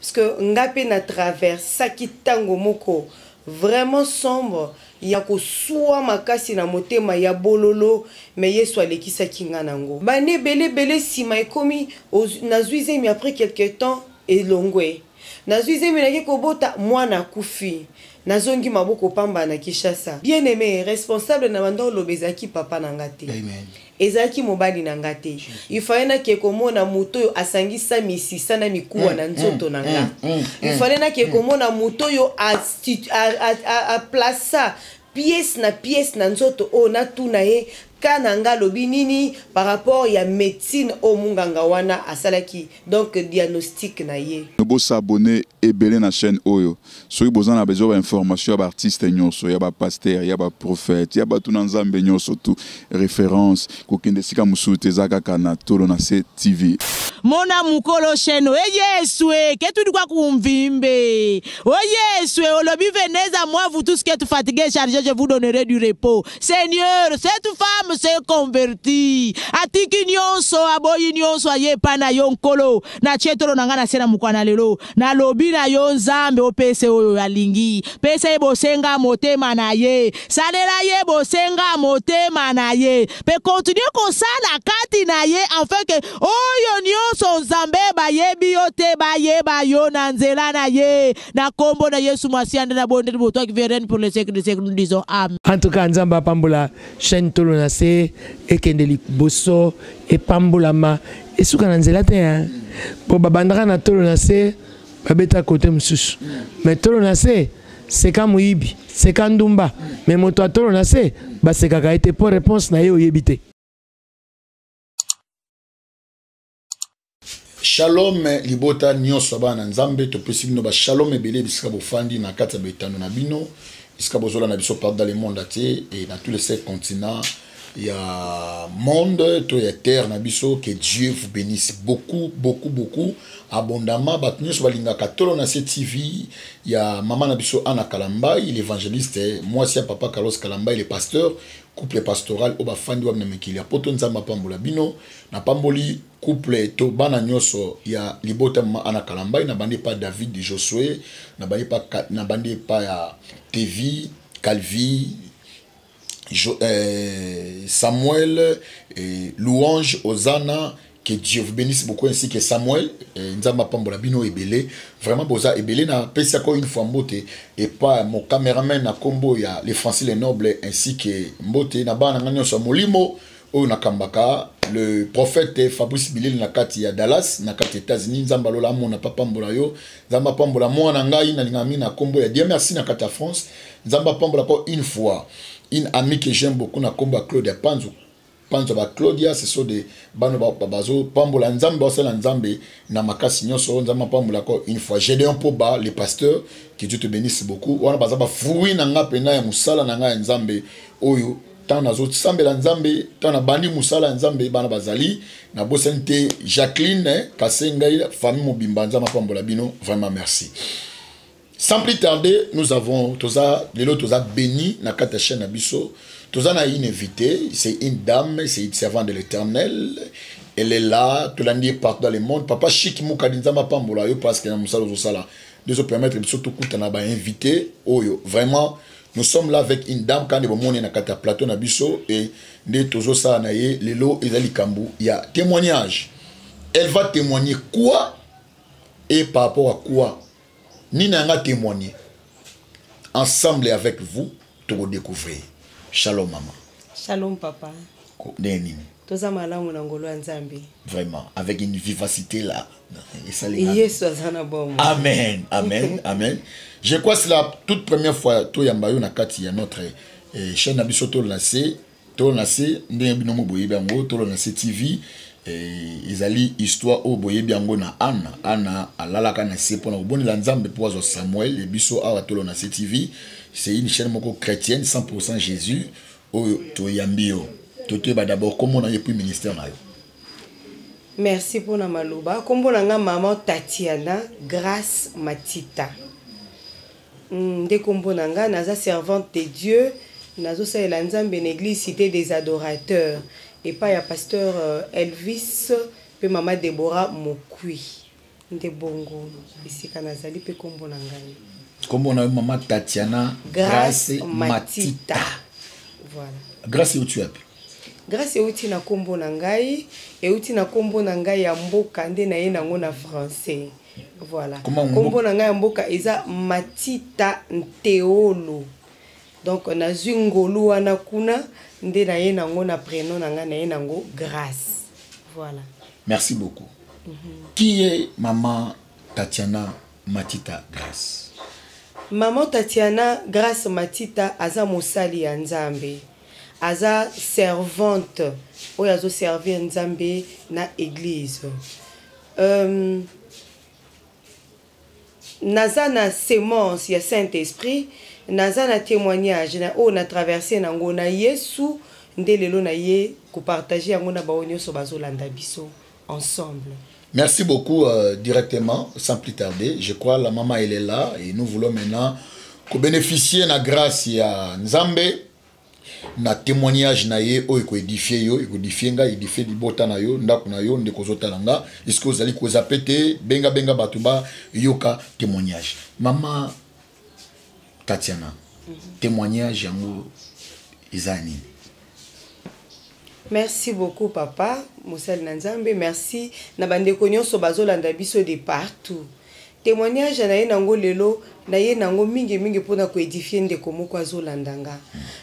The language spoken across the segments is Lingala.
Parce que nga pe na traversaki tango moko vraiment sombre ya kosua makasi na motema ya bololo mais Yesu alekisaki nga nango. Ba annees ebele ebele sima ekomi nazui zemi après quelque temps elongwe. Nazui zemi nake kobota mwana akufi. Nazongi maboko pamba na Kinshasa. Bien aime, responsable na banda oloba ezalaki papa na nga te. Amen. Ezalaki mobali na nga te. Il fallait nake komona moto oyo asangisa misisa na mikuwa na nzoto na nga. Il fallait nake komona moto oyo a plaça pièce na pièce na nzoto oyo, natuna ye ka na nga alobi nini par rapport ya medecine oyo munganga wana asalaki, donc diagnostic na ye. Bo s'abonner ebele na chaine oyo soki boza na besoin ba information ya ba artistes nyoso, ya ba pasteurs, ya ba prophètes, ya batu na Nzambe nyoso tout reference kokende esika mosusu te eza kaka na Tolo na se TV. Mona mukolo sheno e Yesu e ke tudi kwa kumvimbe o Yesu e olobi venez à moi vous tous qui êtes fatigués et chargés, je vous donnerai du repos. Seigneur, cette femme s'est convertie, atiki nionso, aboyi nionso, aye epai na yo Nkolo. Natie tolo na ngai na se na mokwa na lelo, nalobi na yo Nzambe, opese oyo alingi, pesa ye bosenga motema na ye, salela ye bosenga motema na ye, pe continue kosala kati na ye afin que oyo nionso Nzambe bayebi yo te bayeba yo na nzela na ye. Na kombo na Yesu Masiya nde nabondeli bo toi qui vis et règne pour les siècles des siècles, nous disons amen. En tout cas Nzambe apambola chaîne Tolo na se ekende liboso epambolama esuka na nzela te hein po babandaka na tolo na se babeta kote mosusu mais tolo na se seka moyibi seka ndumba mais moto ya tolo na se basekaka ye te po réponse na ye oyebi te. Shalom libota nyonso ya bana na Nzambe, topesi bino ba shalom ebele bisika bofandi na kati ya betando na bino, bisika bozolanda biso partout dans le monde entier et dans tous les sept continents ya monde to ya terre na biso. Que Dieu vous bénisse beaucoup, beaucoup, beaucoup abondamment. Bato nyonso balingaka Tolo na se TV ya mama na biso Anna Kalambayi, l'évangéliste, mwasi ya papa Carlos Kalambayi, le pasteur, couple pastoral oyo bafandi wapi na mikili ya poto. Nzambe apambola bino. Napamboli couple to bana nyonso ya libota mama Anna Kalambayi, na bandi pa David Josué, na bandi pa Ka-, na bandi pa ya TV Calvi, Samuel, et Louange, Hosanna, que Dieu vous bénisse beaucoup, ainsi que Samuel, Nzambe apambola bino ebele. Vraiment boza ebele na pesi encore une fois mbote et pas mon caméraman na kombo ya les Français les nobles, ainsi que mbote na bana nyonso ya molimo oyo nakambaka le prophète Fabrice Bilele na kati ya Dallas na kati ya États-Unis. Nzambe alola amona papa pambola yo, Nzambe apambola mwana ngai na lingami na kombo ya Dieu merci na kati ya France. Nzambe apambola ko une fois une amie que j'aime beaucoup na kombo ya Claudia Panzu, Panzu ba Claudia, ce sont des bano ba, ba, bazo pambola Nzambe, basala Nzambe na makasi nyonso. Nzambe apambola ko une fois Gédéon Poba le pasteur, que Dieu te bénisse beaucoup. Wana baza ba fruit na nga pena ya musala na nga ya Nzambe oyo tant nazo sambela Nzambe, tant na bandi musala ya Nzambe bana bazali na bosani te Jacqueline Kasengai, famille mobimba, Nzambe apambola bino vraiment merci. Sans plus tarder, nous avons toza lelo toza béni na kati ya chaîne na biso. Toza na une invitée, c'est une dame, c'est une servante de l'Éternel. Elle est là, tolandi partout dans le monde. Papa Chic Mukadi, Nzambe apambola yo parce que na musala ozosala. Nous permettre biso tokutana ba invité oyo. Vraiment, nous sommes là avec une dame quand bomoni na kati ya plateau na biso et nde tozosala na ye lelo ezali likambo ya témoignage. Elle va témoigner quoi et par rapport à quoi? Nini anga témoigner ensemble avec vous to découvrir. Shalom maman. Shalom papa. Ko nini? Toza malamu na ngolo ya Nzambe. Vraiment avec une vivacité là. Yesu aza na bomoi. Amen, amen, amen. Je crois que c'est la toute première fois to yamba yo na kati ya notre chaîne na biso to lancer, to lancer ndenge bino mo boyebi yango, to lancer TV. Ezali histoire oyo boyebi yango na Anna. Anna alalaka na se mpona kobondela Nzambe mpo azwa Samuel. E biso awa to lancer TV, c'est une chaîne moko chrétienne 100% Jésus oyo toyambi yo. Totoyeba d'abord kombo na yo et puis ministère na yo. Merci pour na maloba. Kombo na nga maman Tatiana Grâce Matita. Nde kombo na nga, naza servante de Dieu, nazosalela Nzambe na église Cité des Adorateurs epai ya pasteur Elvis pe mama Deborah Mokui. Nde bongo esika nazali mpe nkombo na ngai. Nkombo na yo mama Tatiana Grace Matita. Voilà. Grace euti wapi? Grace euti na nkombo na ngai, euti na nkombo na ngai ya mboka nde naye nango na français. Voilà. Nkombo na ngai ya mboka eza Matita Nteolo. Donc nazwi ngolu wana kuna nde naye nango na prénom na ngai naye nango Grace. Voilà. Merci beaucoup. Qui est maman Tatiana Matita Grace? Maman Tatiana Grace Matita aza mosali ya Nzambe. Aza servante oyo azo servir Nzambe na église. Naza na semence ya Saint Esprit, naza na témoignage na oyo na traverser nango na Yesu nde lelo na ye ko partager yango na baoyo nyonso bazolanda biso ensemble. Merci beaucoup directement, sans plus tarder. Je crois la maman elle est là et nous voulons maintenant ko bénéficier na grâce ya Nzambe na témoignage na ye oyo ko édifier yo, ko édifier nga, édifier libota na yo, ndako na yo, ndeko ozotala nga. Est-ce que ozali ko zapper te, benga benga bato ba yoka témoignage. Maman Tatiana, témoignage yango eza nini? Merci beaucoup papa mosali na Nzambe, merci na bandeko nyonso bazolanda biso de partout. Témoignage na ye nango lelo na ye nango mingi mingi mpona koédifier ndeko moko azolanda nga.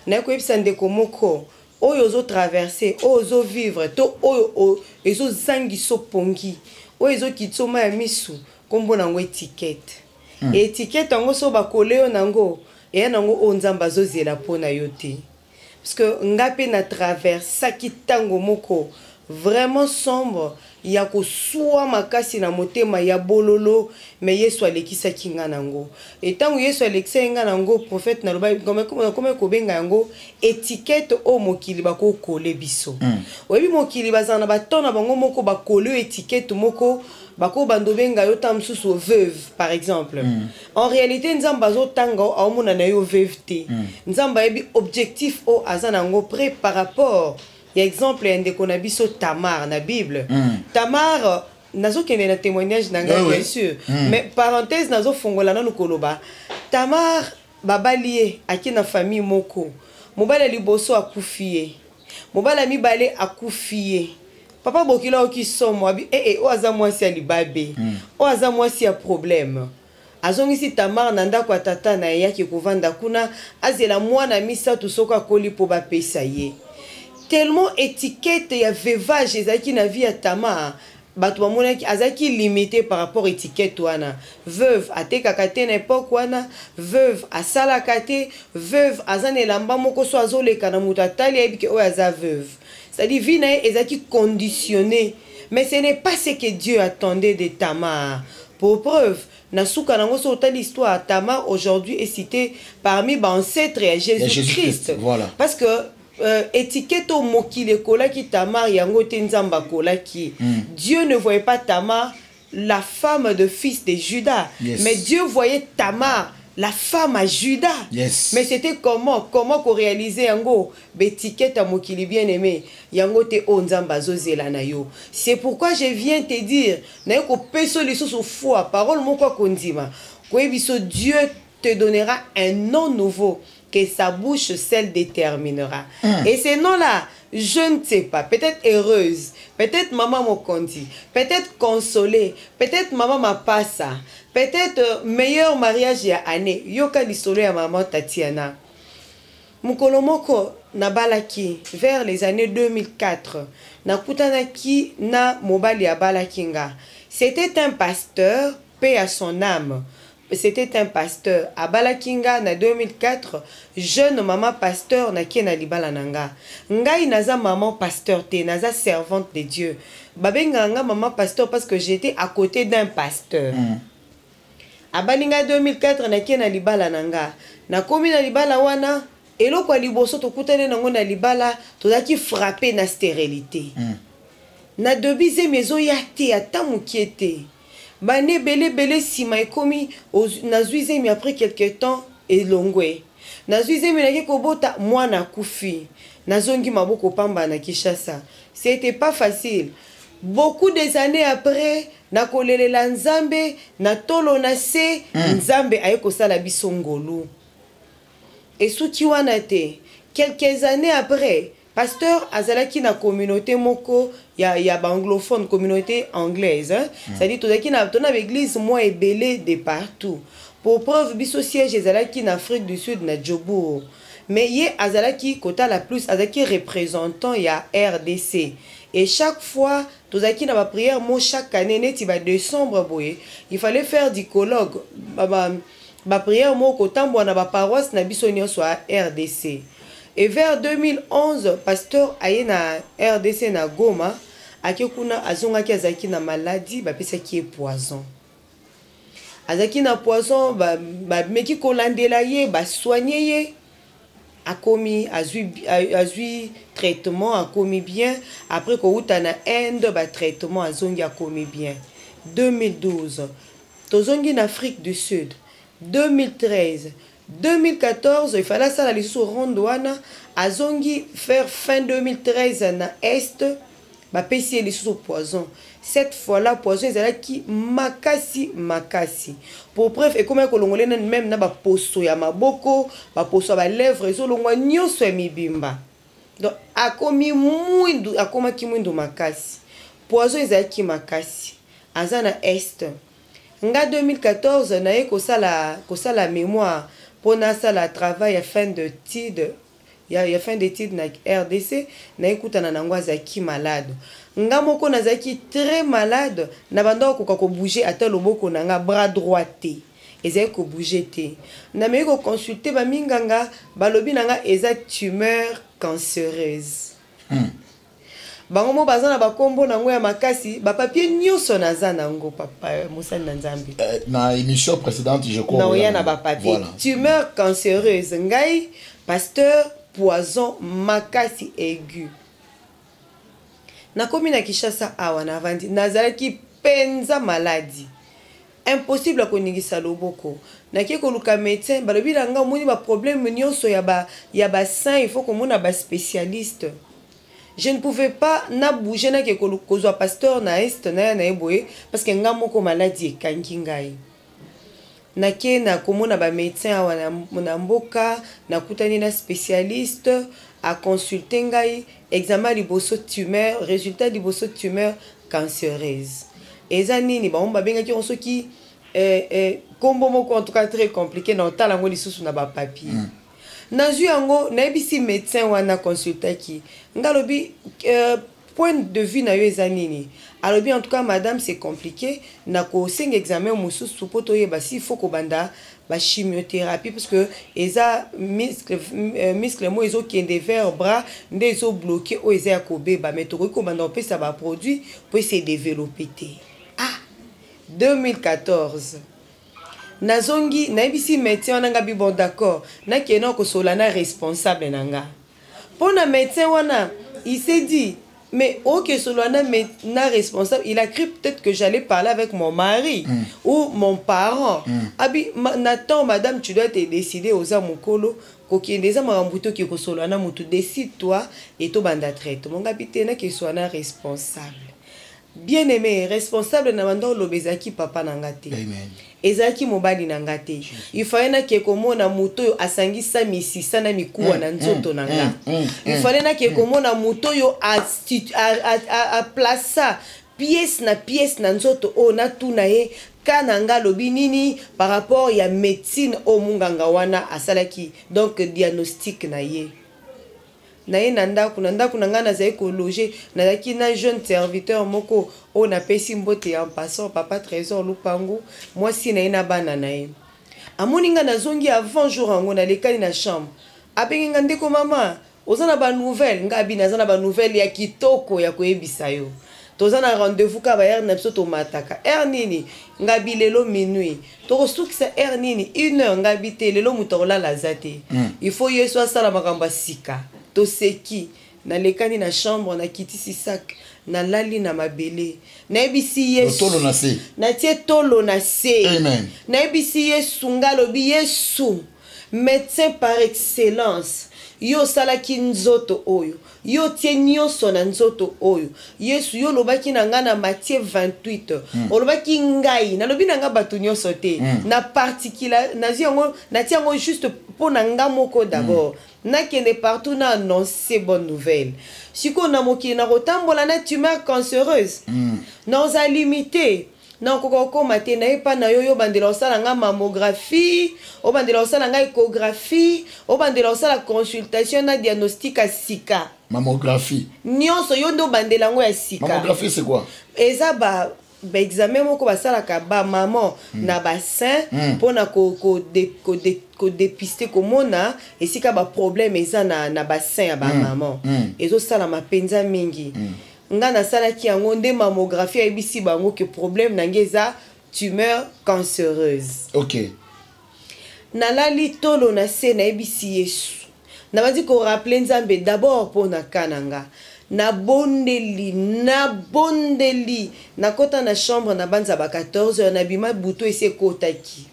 Naye koyebisa ndeko moko oyo ozotraverse, oyo ozovivre to oyo ezozangisa pongi, oyo ezokitisa mai ya misu, nkombo nango étiquette. Étiquette yango so bakole yo nango eya nango oyo Nzambe azozela mpona yo te. Parce que nga mpe na traversaki ntango moko vraiment sombre ya koswa makasi na motema ya bololo, mais Yesu alekisaki nga nango. E ntango Yesu alekisaki nga nango, prophète naloba nakomi kobenga yango étiquette oyo mokili bakokole biso. Oyebi mokili bazala na baton na bango moko bakole oyo étiquette moko bakobanda obenga yo ta mosusu veuve par exemple. En réalité Nzambe azotanga aomona na yo veuve te. Nzambe ayebi objectif oyo aza nango près par rapport ya exemple ya ndeko na biso Tamar na Bible. Tamar, nazokende na témoignage na ngai, bien sûr, mais parenthèse nazofongola nanu koloba Tamar babali ye ake na famille moko, mobali ya liboso akufi ye, mobali ya mibale akufi ye. Papa bokilo aoki somo abi ee oyo aza mwasi ya libabe, oyo aza mwasi ya problème. Azongisi Tamar na ndako ya tata na ye, yaki kovanda kuna azela mwana misato soki akoli mpo bapesa ye. Tellement étiquette ya veuvage ezalaki na vie ya Tamar, bato bamonaki azalaki limité par rapport étiquette wana. Veuve atekaka te na époque wana, veuve asalaka te, veuve aza na elamba moko so azoleka na moto atali ayebi ke oyo aza veuve. C'est-à-dire vie na ye ezalaki conditionné, mais ce n'est pas ce que Dieu attendait de Tamar. Pour preuve, na suka nango so otali histoire, Tamar aujourd'hui est cité parmi baancêtres ya Jésus-Christ. Voilà. Parce que étiquette oyo mokili ekolaki Tamar yango te Nzambe akolaki. Dieu ne voyait pas Tamar la femme de fils de Judas, mais Dieu voyait Tamar la femme à Judas. Mais c'était comment qu'on réalisait yango l'étiquette ya mokili, bien aimé, yango te oyo Nzambe azozela na yo. C'est pourquoi je viens te dire, naye kopesa lisusu foi parole moko akondima koyebi so Dieu te donnera un nom nouveau que sa bouche seule déterminera. Et ces noms-là, je ne sais pas, peut-être heureuse, peut-être maman Mokonzi, peut-être consolée, peut-être maman Mapasa, peut-être meilleur mariage ya année. Yoka lisolo ya maman Tatiana. Mokolo moko nabalaki vers les années 2004, nakutanaki na mobali abalaki nga. C'était un pasteur, paix à son âme. C'était un pasteur abalaki nga na 2004, jeune mama pasteur. Nakie na libala na nga, ngai naza maman pasteur te, naza servante de Dieu. Babengaka nga maman pasteur parce que j'étais à côté d'un pasteur. Abali ngai 2004, nakie na libala na nga, nakomi na libala wana, eloko ya liboso tokutani nango na libala, tozalaki frappé na stérilité. Na début zemi ezoya te ata mokie te. Bane ebele ebele nsima ekomi nazwi zemi, après quelque temps elongwe. Nazwi zemi, nake kobota, mwana akufi, nazongi maboko pamba na Kinshasa. C'était pas facile. Beaucoup des années après, nakolelela Nzambe na tolo na se, Nzambe aye kosala biso ngolu. Esuki wana te, quelques années après, pasteur azalaki na communauté moko ya baanglophone, communauté anglaise, hein? C'est-à-dire tozalaki na tona baeglise mwa ebele de partout. Pour preuve, biso siège ezalaki na Afrique du Sud, na Joburg. Mais ye azalaki kotala plus, azalaki représentant ya RDC. Et chaque fois tozalaki na baprière mo chaque année, neti ba décembre boye, il fallait faire du colloque, baprière moko kotambola na baparoisse na biso nyonso ya RDC. Et vers 2011, pasteur aye na RDC, na Goma, ake kuna, azongaki, azalaki na maladie, bapesaki ye poison. Azalaki na poison, bameki kolandela ye, basoigne ye, akomi, azwi traitement, akomi bien. Après kouta na Inde, batraitement, azongi, akomi bien. 2012, tozongi na Afrique du Sud. 2013, 2014, il fallait asala lisusu ronde wana. Azongi faire fin 2013 na Est, bapesi ye lisusu poison. Cette fois là, poison ezalaki makasi makasi. Pour preuve, ekomaki kolongola nani même na baposo ya maboko, baposo ya balèvre, ezolongwa nyonso ya mibimba. Donc akomi mwindu, akomaki mwindu makasi. Poison ezalaki makasi, aza na Est. Nga 2014, naye kosala mémoire mpo nasala travail ya fin d'étude, ya fin d'étude na RDC. Nayekutana nango, azalaki malade. Nga moko nazalaki très malade, na banda kokoka kobouge ata loboko na nga, bras droit te, ezali kobouge te. Nameki koconsulte baminganga, balobi na nga eza tumeur cancéreuse. Bango mo baza na bakombo nango ya makasi, bapapier nyonso naza nango, papa mosali na Nzambe. Na émission précédente, je crois. Na oya na bapapier, voilà. Tumeur cancéreuse. Ngai pasteur, poison makasi, aigu. Nakomi na Kinshasa awa, navandi, nazalaki mpenza maladie, impossible koningisa loboko. Nake koluka médecin, balobi na nga: omoni baproblème nyonso ya basein, il faut komona baspécialiste. Je ne pouvais pas na bouger, nake kozwa pasteur na Est, na ya na ye boye, parce que nga moko maladie ekangi ngai. Nake na komona bamédecin awa na mboka, nakutani na spécialiste, aconsulte ngai, examen liboso tumeur, résultat liboso tumeur cancéreuse. Eza nini, bango babengaki yango soki kombo moko, en tout cas très compliqué, na otala yango lisusu na bapapier. Nazwi yango, nayebisi médecin wana consultaki nga, alobi point de vue na yo eza nini? Alobi: en tout cas madame, c'est compliqué, nakosenga examen mosusu mpo toyeba si faut kobanda bachimiothérapie, parce que eza muscle mo ezokende vers bras nde ezobloke, oyo eza ya kobeba, mais tokoki kobanda kopesa baproduit mpo ese développe te. Ah, 2014, nazongi, nayebisi médecin wana, nga bi: bon, d'accord, nakende kosola na responsable na nga. Mpo na médecin wana, il s'est dit: mais ok, solo na responsable, il a cru peut-être que j'allais parler avec mon mari ou mon parent. Abi nathan: madame, tu dois te décider, oza mokolo, kokende eza makambo te, oke kosolola na motu, décide toi et tobanda traitement. Ngabi te, nakesola na responsable. Bien aimé, responsable na banda oloba ezalaki papa na nga te, ezalaki mobali na nga te. Ifale nake komona moto oyo asangisa misisa na mikuwa na nzoto na nga. Ifale nake komona moto oyo aplaça pièce na pièce na nzoto oyo, natuna ye ka na nga alobi nini par rapport ya médecine oyo munganga wana asalaki, donc diagnostic na ye. Na ye na ndako na ngai nazali kologe, nazalaki na jeune serviteur moko oyo napesi mbote en passant, papa Trésor Lupangu, mwasi na ye na bana na ye. Amoni ngai nazongi avant jour yango, nalekani na chambre, abengi ngai: ndeko mama, oza na banouvelle? Ngai abi: naza na banouvelle ya kitoko ya koyebisa yo. Toza na rendez-vous kaka baheure na biso, tomataka heure nini? Ngabi: lelo minuit. Tokosukisa heure nini? Une heure. Ngabi: te, lelo moto akolala aza te. Il faut Yesu asala makambo ya sika. Toseki, nalekani na chambre, nakitisi sac, nalali na mabele, nayebisi Yesu. Tolo na se. Natie tolo na se. Amen. Nayebisi Yesu, nga alobi: Yesu, médecin par excellence, Yo osalaki nzoto oyo, yo otie nyonso na nzoto oyo. Yesu, yo olobaki na ngai na Matthieu 28, olobaki ngai, nalobi na ngai bato nyonso te, na particular, nazwi yango, natie yango juste mpo na ngai moko d'abord. Nakende partout na annoncer bonne nouvelle. Sikoyo na mokili nakotambola na tumeur cancereuse, nakozala limité, nakoka kokóma te. Nayepa na yo, yo obandela kosala nga mammographie, obandela kosala nga échographie, obandela kosala consultation na diagnostic ya sika. Mammographie. Nyonso yo nde obandela yango ya sika. Mammographie, c'est quoi? Eza ba baexamen moko basalaka bamama na basein mpona kodépister, komona esika baproblème eza na basein ya bamama. Ezosalama mpenza mingi. Nga nasalaki yango nde mammographie ayebisi bango ke problème na ngai eza tumeur cancereuse. Nalali tolo na se, nayebisi Yesu, nabandi korappeler Nzambe d'abord mpo na ka na nga. Nabondeli, nabondeli, nakɔta na chambre na banza ba 14 heures, nabima butu esi ekɔtaki.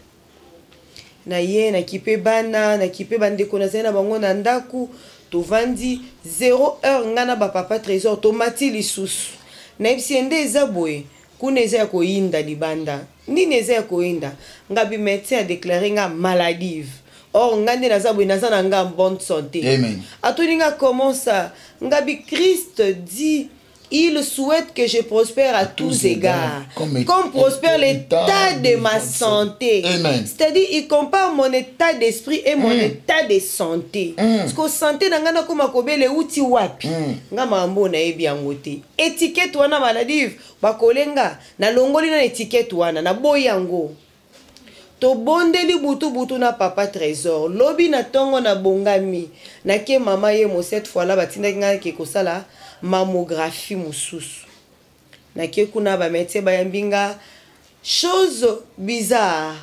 Na ye nakipe bana, nakipe bandeko nazali na bango na ndako, tovandi 0 heure, nga na bapapa Trésor tomati lisusu. Nayebisi ye nde eza boye, kuna eza ya koyinda, libanda nini eza ya koyinda. Ngabi médecin adéclarer nga maladive, or nga nde naza boye, naza na nga en bonne santé. Amen. Atuni nga: "Comment ça?" Ngabi: "Christ dit, il souhaite que je prospère à tous égards, comme prospère l'état de ma santé." Amen. C'est-à-dire, il compare mon état d'esprit et mon état de santé. Parce que santé na nga nakoma kobela euti wapi? Nga makambo nayebi yango te. Étiquette wana maladive bakolenga, nalongoli na étiquette wana, naboyi yango. Tobondeli butu butu na papa Trésor. Lobi na ntongo nabongami, nake mama ye mo. Cette fois là batindaki ngai ke kosala mammographie mosusu. Nake kuna, bamédecin bayambi nga. Chose bizarre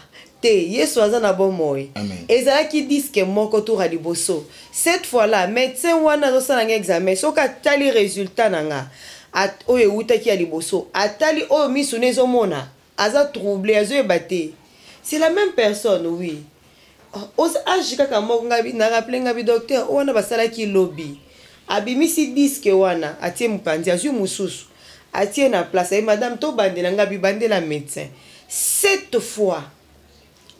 te, Yesu aza na bomoi. Amen. Ezalaki disque moko tour ya liboso. Cette fois là médecin wana azosala nga examen, soki atali résultat na nga oyo ewutaki ya liboso, atali oyo miso ne ezomona, aza troublé, azoyeba te c'est la même personne. Oui, oza age kaka moko. Ngabi na rappeler, ngabi: "Docteur, oyo wana basalaki lobi." Abimisi disque wana, atie mopanzi, azwi mosusu, atie na place. Aye: "Madame, tobandela." Ngabi: "Bandela, médecin." Sept fois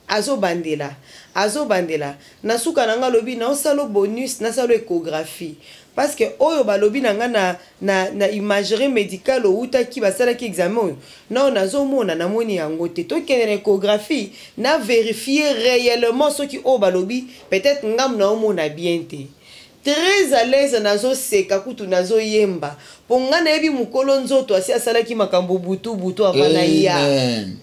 azobandela, azobandela. Na suka na nga alobi: "Naosala bonus, nasala échographie, parce que oyo balobi na nga na imagerie médicale outaki basalaki examen oyo nao nazomona, namoni yango te. Tokende na échographie na vérifier réellement soki oyo balobi, peut-être ngambu naomona bien te." Très à l'aise, nazoseka kutu, nazoyemba, mpo nga nayebi mokolo nzoto asi asalaki makambo butu butu avant na ya. Amen.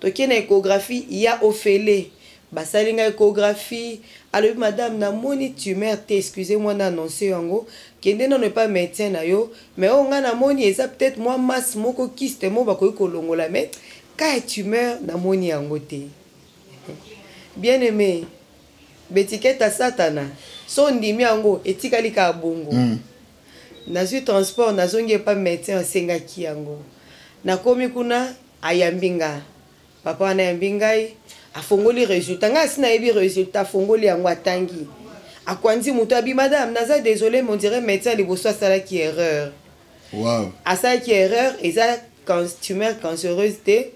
Tokei na échographie ya ofele, basali ngai échographie. Alobi: "Madame, namoni tumeur te, excusez moi na annonce yango, kende nano epa médecin na yo, mais oyo ngai namoni eza peut-être mwa masse moko, kyste moko bakoki kolongola, mais ka ya tumeur namoni yango te." Bien aimé, baétiquette ya Satana, so ondimi yango, etikali kaka bongo. Nazwi transport, nazongi epa médecin asengaki yango. Nakomi kuna, ayambi nga, papa wana ayambi ngai, afongoli résultat. Ngai asi nayebi résultat. Afongoli yango, atangi, akwandi moto, abi: "Madame, naza désolé, mais on dirait médecin liboso asalaki erreur." Asalaki erreur, eza tumeur cancéreuse te,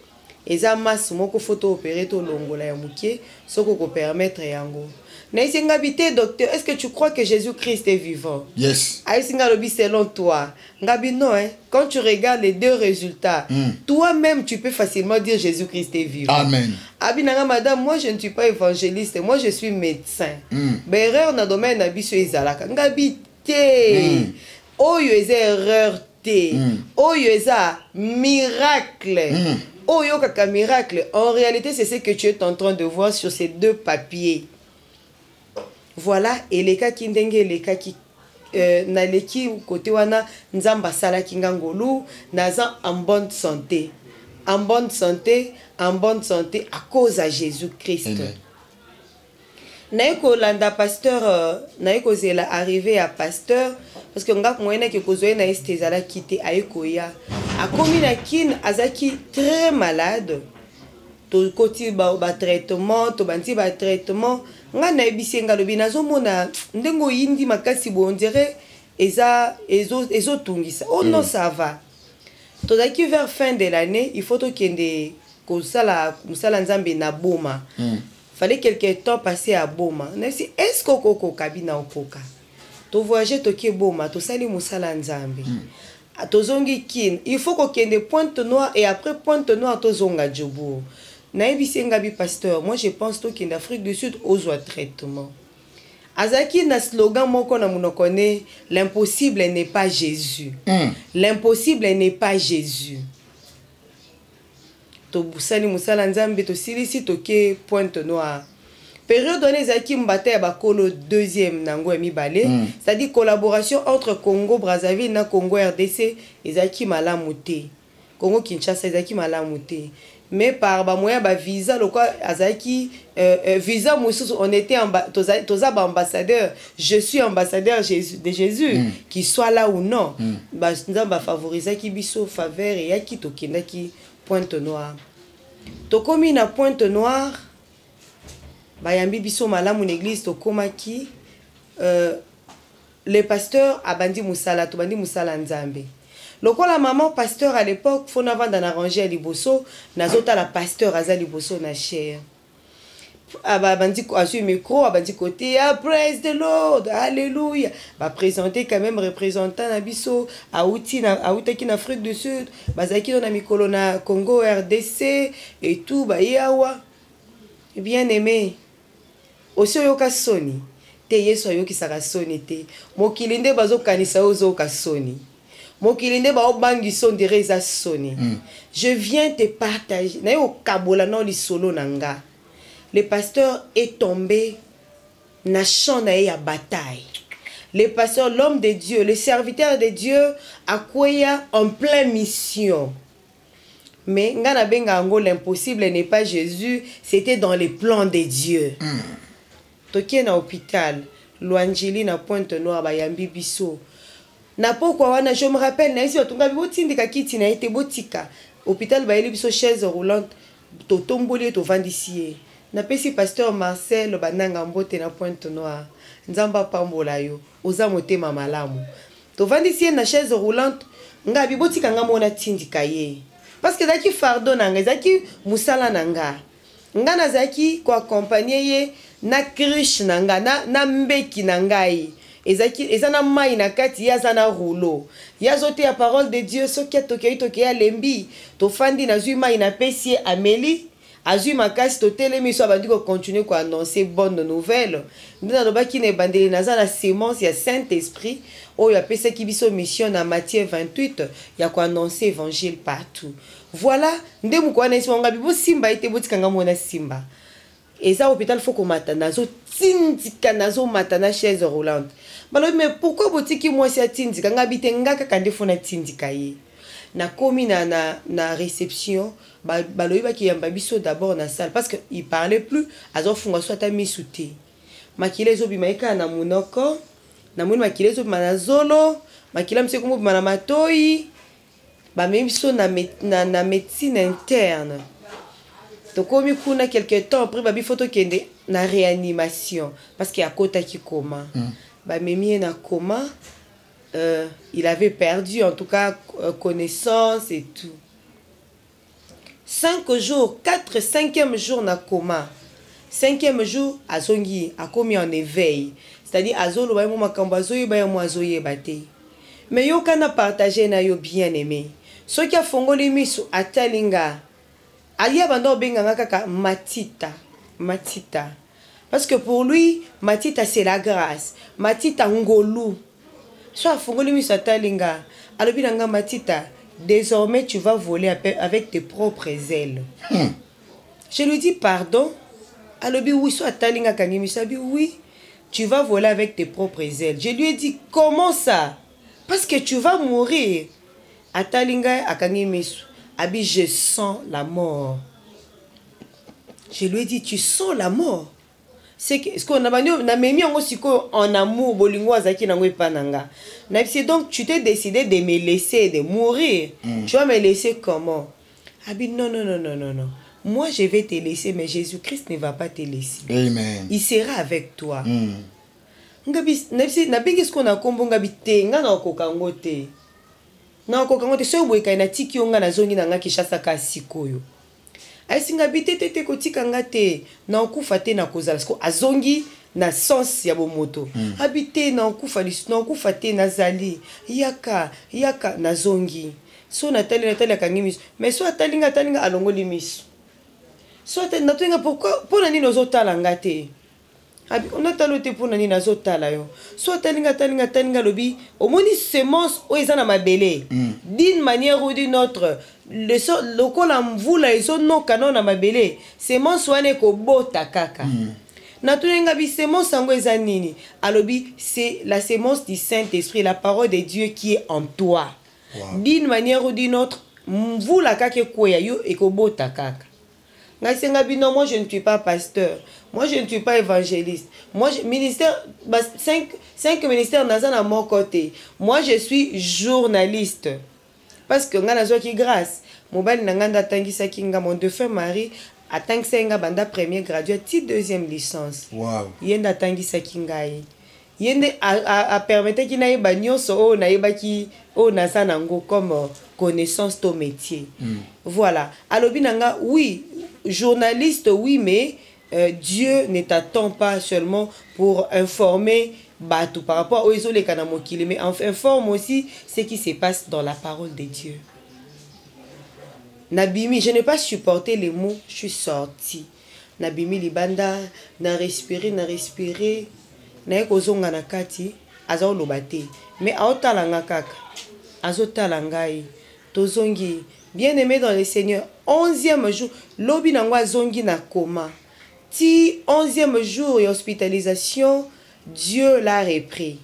eza masse moko, faut toopérer, tolongola ya moke soki okopermettre yango. Nayesi ngabi: "Te, docteur, est ce que tu crois que Jésus Christ est vivant?" Yes. Ayesi nga, alobi: "Selon toi?" Ngabi: "Non, hein. Quand tu regardes les deux résultats, toi-même tu peux facilement dire Jésus Christ est vivant." Amen. Abi nanga: "Madame, moi je ne suis pas évangéliste, moi je suis médecin. Baerreur na domaine na biso ezalaka." Ngabi: "Te, oyo eza erreur te, oyo eza miracle." Oyo kaka miracle, en réalité, c'est ce que tu es en train de voir sur ces deux papiers. Voilà, elekaki ndenge elekaki. Naleki kote wana, Nzambe asalaki nga ngolu, naza en bonne santé, en bonne santé, en bonne santé à cause à Jésus Christ. Amen. Naye kolanda pasteur, naye kozela arrivé ya pasteur, parce que nga moyen nake kozwa ye na este ezalaki te. Aye koya, akomi na Kine, azalaki très malade. Tokoti batraitement, tobandi batraitement. Ngai nayebisi ye, ngai alobi: nazomona ndenge oyindi makasi boye, on dirait eza ezotungisa. Oh non, ça va. Tozalaki vers fin de l'année, il faut tokende kosala mosala Nzambe na Boma. Fallait quelque temps passer à Boma. Nayebisi: est ce que okokoka bina okoka tovoyage? Toke Boma, tosali mosala Nzambe. Tozongi Kine, il faut kokende Pointe Noire et après Pointe Noire tozonga Jobourg. Nayebisi nga bi: pasteur, moi je pense tokende Afrique du Sud, ozwa traitement. Azalaki na slogan moko na monoko ne: l'impossible n'est pas Jésus. L'impossible n'est pas Jésus. Tosali mosala Nzambe, tosilisi, toke Pointe Noire. Période wana ezalaki mbata ya bakolo deuxième nango ya mibale. C'est-à-dire collaboration entre Congo Brazzaville na Congo RDC ezalaki malamu te, Congo Kinshasa ezalaki malamu te. Mais par bamoyen bavisa, lokwa azalaki visa mosusu, on était toza baambassadeur, je suis ambassadeur Jésus, de Jésus, qu'il soit là ou non. Nzambe afavorisaki biso, faveur eyaki, tokendaki Pointe Noire. Tokomi na Pointe Noire, bayambi biso malamu na église. Tokomaki, le pasteur abandi mosala, tobandi mosala Nzambe. Lokola maman pasteur à l'époque, faut navanda na rangée ya liboso, nazotala pasteur aza liboso na chaire. Abandi, azwi micro, abandi koteya: praise the Lord, alléluia. Baprésente quand même représentant na biso auti na autaki na Afrique du Sud, bazalaki no na mikolo na Congo RDC et tout, baye awa. Bien aimé, osi oyoka soni te? Yesu ayokisaka soni te. Mokili nde bazokanisa yo ozoyoka soni, mokili nde baobangisa, on dirait eza soni. Je viens te partager, naye okabola na lisolo na nga. Le pasteur est tombé na champ na ye ya bataille. Le pasteur, l'homme de Dieu, le serviteur de Dieu, akweya en pleine mission. Mais nga nabenga yango l'impossible n'est pas Jésus, c'était dans les plans de Dieu. Tokie na hôpital Loandjili na Pointe Noire, bayambi biso na pokwa wana. Je me rappelle, nayesi bato ngabi: botindika kiti na ye te, botika hôpital. Bayeli biso chaise roulante, totomboli ye, tovandisi ye. Napesi pasteur Marcel Bananga mbote na Pointe Noire, Nzambe apambola yo, oza motema malamu. Tovandisi ye na chaise roulante. Ngabi: botika nga mona tindika ye, parce que ezalaki fardeau na nga, ezalaki mosala na nga. Nga nazalaki koaccompagner ye na cruche na nga, na mbeki na ngai ezalaki eza na mai na kati. Ye aza na rouleau, ye azoteya parole de Dieu. Soki atokei, tokei, alembi, tofandi, nazwi mai, napesi ye, ameli, azwi makasi, totelemi so, abandi kocontinue koannonce bonne nouvelle. Nde nalobaki na ebandeli, naza na semence ya Saint Esprit oyo apesaki biso mission na Matthieu 28 ya koannonce évangile partout. Voilà nde moko wana esi bango bosimba ye te, botikanga mona simba. Eza hôpital, faut komata, nazotindika, nazomata na chaise roulante. Balobi: mais pourquoi botiki mwasi atindika? Nga bi te, nga kaka nde faut natindika ye. Nakomi na réception, balobi bakiyamba biso d'abord na salle parce que il parlait plus, azofunga so ata misu te. Makila ezobima ye kaka na monoko, namoni makila ezobima na zolo, makila mosu ekomi obima na matoi. Bamemi biso na médecine interne. Tokomi kuna, quelque temps après babi faut tokende na réanimation parce que akotaki coma. Bamemi ye na coma, il avait perdu en tout cas connaissance et tout. 5 jours, quatre, cinquième jour na coma, cinquième jour azongi, akomi en éveil, c'est-à-dire azoloba ye mo makambo azoyeba, ye mo azoyeba te. Mais yoka na partage na yo, bien aimé, soki afongoli miso, atali nga, alia banda obenganga kaka Matita, Matita, parce que pour lui Matita c'est la grâce, Matita ngolu. So afongoli miso, atali nga, alobi na nga: Matita, désormais tu vas voler avec tes propres ailes. Je lui dis: pardon? Alobi oui. So atali nga, akangi miso, abi: oui, tu vas voler avec tes propres ailes. Je lui ai dit: comment ça? Parce que tu vas mourir. Atali ngai, akangi miso, abi: je sens la mort. Je lui ai dit: tu sens la mort? C'est que ce qu'on a namemi yango sikoyo en amour, bolingo azalaki nango epa na nga. Nayebisi: donc tu t'es décidé de me laisser, de mourir. Tu vas me laisser comment? Abi: non, non, non, non, non, non. Moi, je vais te laisser, mais Jésus-Christ ne va pas te laisser. Amen. Il sera avec toi. Ngabi, nabengi sikoyo na nkombo ngabi te, nga nakoka yango te. Nakoka yango te, soki boye kai natiki yo, nga nazongi na nga Kinshasa ka sikoyo. Ayesi ngabi te te te, kotika nga te, nakokufa te, nakozala. Sikoyo azongi na sens ya bomoto. Abi te, nakokufa lisusu, nakokufa te, nazali. Yaka, yaka, nazongi. So natali, natali, akangi miso. Mais so atali nga, atali nga, alongoli miso. So atali, natali nga, pourquoi, mpona nini ozotala nga te? Abi, onatala te, mpona nini azotala yo? So atali nga, atali nga, atali nga, alobi, omoni semence oyo eza na mabele. D'une manière ou d'une autre, lokola mvula ezonoka nao na mabele, semence wana ekobota kaka. Natuni nga bi semence yango eza nini? Alobi, c'est la semence du Saint-Esprit, la parole de Dieu qui est en toi. D'une manière ou d'une autre, mvula kaka ekweya, yo ekobota kaka. Ngai senga bino, moi je ne suis pas pasteur, moi je ne suis pas évangéliste, moi je, ministère ba, cinq ministères naza na moko te. Moi je suis journaliste parce que ngai nazwaki grâce, mobali na ngai nde atangisaki nga, mon défunt mari atangisaki nga banda premier graduat ti deuxième licence. Ye nde atangisaki ngai, ye nde apermettaki nayeba nyonso oyo nayebaki, oyo naza nango comme connaissance to métier. Voilà, alobi na nga, oui, journaliste, oui, mais Dieu ne t'attend pas seulement pour informer bato par rapport oyo ezoleka na mokili, mais informe aussi ce qui se passe dans la parole de Dieu. Nabimi, je n'ai pas supporté les mots, je suis sortie, nabimi libanda, na respiré, na respiré, naye kozonga na kati, aza koloba te, mais aotala nga kaka, azotala ngai. Tozongi, bien aimé dans le Seigneur, 11e jour, lobi nango azongi na coma, ti 11e jour ya hospitalisation, Dieu l'a repris.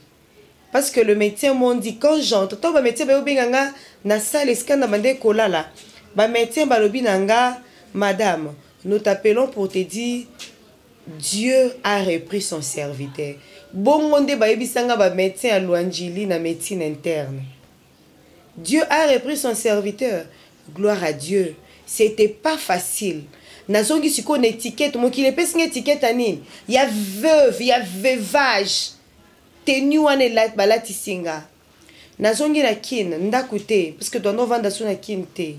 Parce que le médecin m'ont dit, quand j'entre, ntango bamédecin bayobenga nga na salle esika na bande kolala, bamédecin balobi na nga, madame, nous t'appelons pour te dire Dieu a repris son serviteur. Bongo nde bayebisanga bamédecin ya Lwanjili na médecine interne, Dieu a repris son serviteur. Gloire à Dieu. C'était pas facile. Nazongi sikoyo na étiquette, mokili epesi nga étiquette ya nini? Ya veuve, ya veuvage. Tenue wana balatisi nga. Nazongi na Kine, ndako te, parce que tondo ovanda so na Kine te.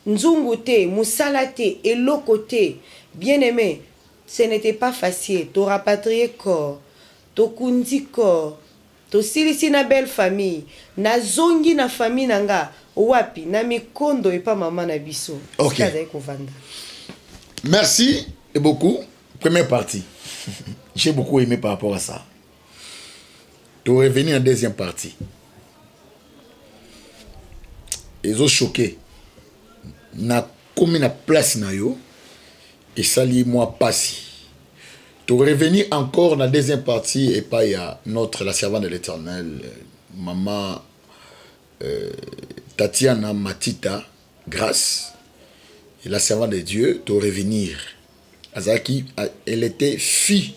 Nzungu te, mosala te, eloko te. Bien aimé, ce n'était pas facile. Torapatrier corps, tokundi corps, tosilisi na belle famille, nazongi na famille na nga wapi? Na mikondo epa mama na biso. Esika azali kovanda. Merci et beaucoup. Première partie. J'ai beaucoup aimé par rapport à ça. Tu revenir en deuxième partie. Ils ont choqué. Na komi na place na yo esali mwa pasi. Tu revenir encore dans la deuxième partie et pas il y a notre la servante de l'Éternel, maman Tatiana Matita Grâce, et la servante de Dieu, tu revenir. Azaki, elle était fille.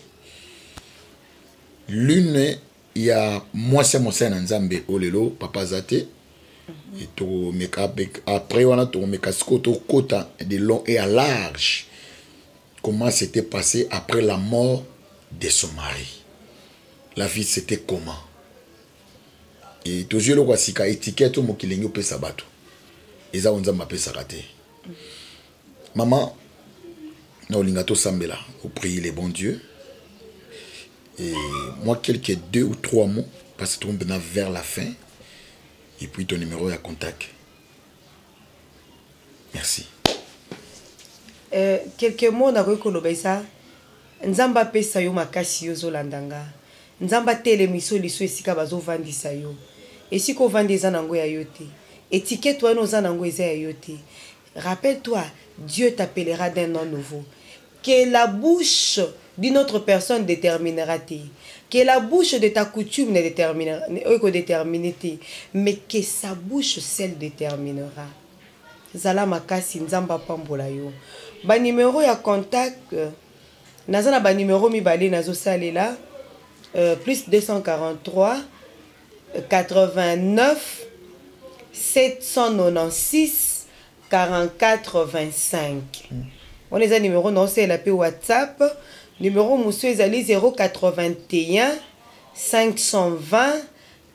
L'une, il y a moi, c'est mon na Nzambe, olelo, papa Zate. Et to meka, après, on a to meka siko, to kota de long et à large. Comment c'était passé après la mort de son mari? La vie, c'était comment? Et toujours le sika étiquette mokili ngi opesa bato. Eza oyo Nzambe apesaka te. Maman, na olinga tosambela, oprier le bon Dieu. Et moi, quelques deux ou trois mots, parce que maintenant vers la fin. Et puis ton numéro ya contact. Merci. Quelques mots nakoki koloba eza, Nzambe apesa yo makasi, yo ozolanda nga. Nzambe atelemisa yo liso esika bazovandisa yo. Esika ovandi eza nango ya yo te. Étiquette wana oza nango eza ya yo te. Rappelle-toi, Dieu t'appellera d'un nom nouveau. Que la bouche d'une autre personne déterminera te. Que la bouche de ta coutume ne déterminera, oyo kodétermine te. Mais que sa bouche seule déterminera. Zala makasi, Nzambe apambola yo. Banimero ya contact, naza na banimero mibale nazosalela, plus 243 89 796 44 25. Wana eza numero naosalela mpe WhatsApp. Numero mosusu ezali 081 520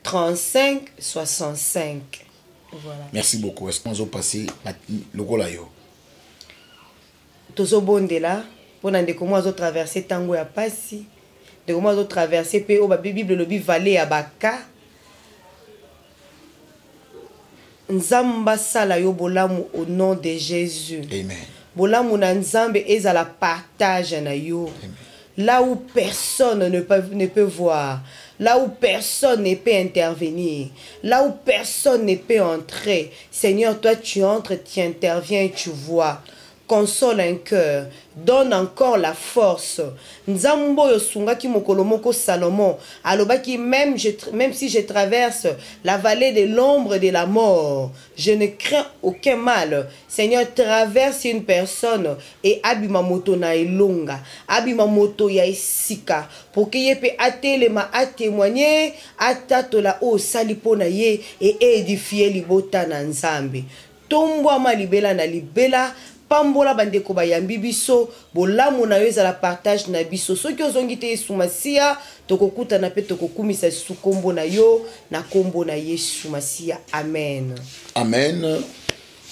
35 65. Voilà. Merci beaucoup. Est-ce qu'on passer lokola yo? Tozobondela mpona ndeko moko azotraverse ntango ya pasi, ndeko moko azotraverse mpe oyo babi Bible elobi vallée ya baka. Nzambe asala yo bolamu au nom de Jésus. Amen. Bolamu na Nzambe ezala partage na yo. Amen. Là où personne ne peut voir, là où personne ne peut intervenir, là où personne ne peut entrer, Seigneur, toi tu entres, tu interviens et tu vois. Console un cœur, donne encore la force. Nzambo oyo osungaki mokolo moko Salomon, alobaki même si je traverse la vallée de l'ombre de la mort, je ne crains aucun mal. Seigneur, traverse une personne et abima moto na elonga, abima moto ya esika, pour que ye pe atelema, atémoigner, atatola oyo osali mpo na ye et édifier libota na Nzambe. Tombwama libela na libela, pambola bandeko bayambi biso, bolamu na yo ezala partage na biso. Soki ozongi te Yesu Masiya, tokokutana mpe tokokumisa lisusu kombo na yo na kombo na Yesu Masiya. Amen. Amen.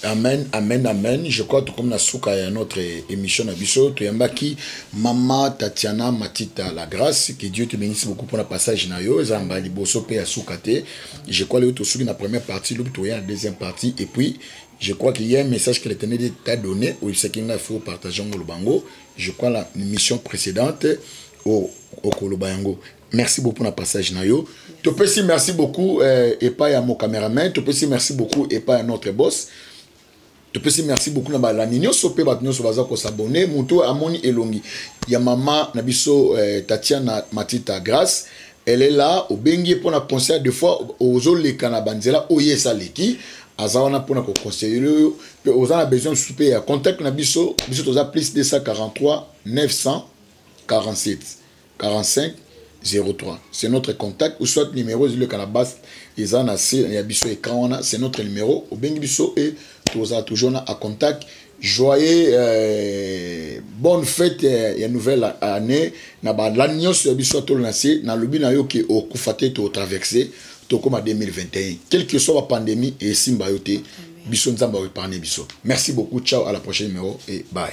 Amen, amen, amen. Je crois que comme na suka ya notre émission na biso, toyambaki Mama Tatiana Matita la grâce, que Dieu te bénisse beaucoup pour le passage na yo, ezamba liboso pe ya suka te. Je crois que tosuki na première partie, lobi toya na deuxième partie, et puis je crois qu'il y a un message que l'Éternel t'a donné, où il sait qu'il faut partager en Lubango. Je crois la mission précédente au Kolobango. Merci beaucoup pour le passage na yo. Topesi merci beaucoup et pas à mon caméraman. Topesi merci beaucoup et pas à notre boss. Topesi merci beaucoup na balandi nyonso pe bato nyonso baza ko s'abonner. Moto amoni elongi ya mama na biso Tatiana Matita Grâce. Elle est là au bengi pour na conseil deux fois ozoleka na banzela oye saleki. Aza wana mpona koconseiller oyo mpe oza na besoin mosusu mpe ya contact na biso. Biso toza plus 243 947 45 03. C'est notre contact ou soit numéro ezoleka na base eza na se ya biso écran wana, c'est notre numéro obengi biso et toza toujours na à contact. Joyeux bonne fête ya nouvelle année na ba la nyonso ya biso tolo na se na lobi na yo ke okufa te to traverser tokoma 2021, quelle que soit la pandémie et simba yo te, biso Nzambe a épargné biso. Merci beaucoup, ciao, à la prochaine numéro et bye.